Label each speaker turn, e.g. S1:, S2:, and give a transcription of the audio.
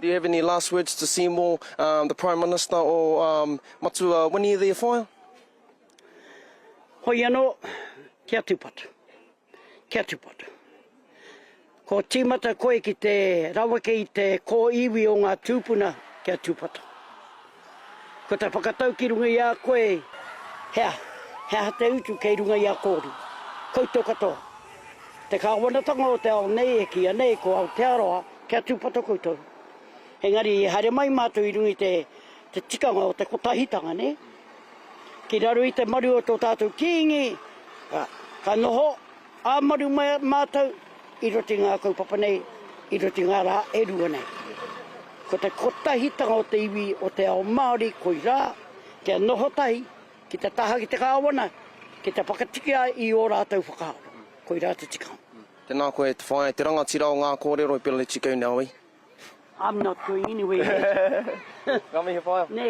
S1: And do you have any last words to Seymour, um, the Prime Minister or um, Matua Winnie there, Whaea?
S2: Hoi anō, kia tūpato. Kia tūpato. Ko tīmata koe ki te raweke i te kōiwi o ngā tūpuna, kia tūpato. Ko te whakatau ki runga i a koe, he aha, he aha te utu kei runga i a kōrua, koutou katoa. Te kāwanatanga o te ao nei e kīia nei ko Aotearoa, kia tūpato koutou. Engari i haere mai mātou i runga i te, te tikanga o te kotahitanga, nē? Ki raro i te maru o tō tātou Kīngi, ka, ka noho ā-maru mātou i roto i ngā kaupapa nei, i roto i ngā rā e rua nei. Ko te kotahitanga o te iwi o te ao Māori koirā, kia noho tahi ki te taha ki te Kāwana, ki te whakatikia i ō rātou whakaaro. Koirā te tikanga.
S1: Tēnā koe e te whaea, te rangatira o ngā kōrero i Pele Chico Noe.
S2: I'm not going anywhere yet.
S1: Ngā mihi whaea.
S2: Nē.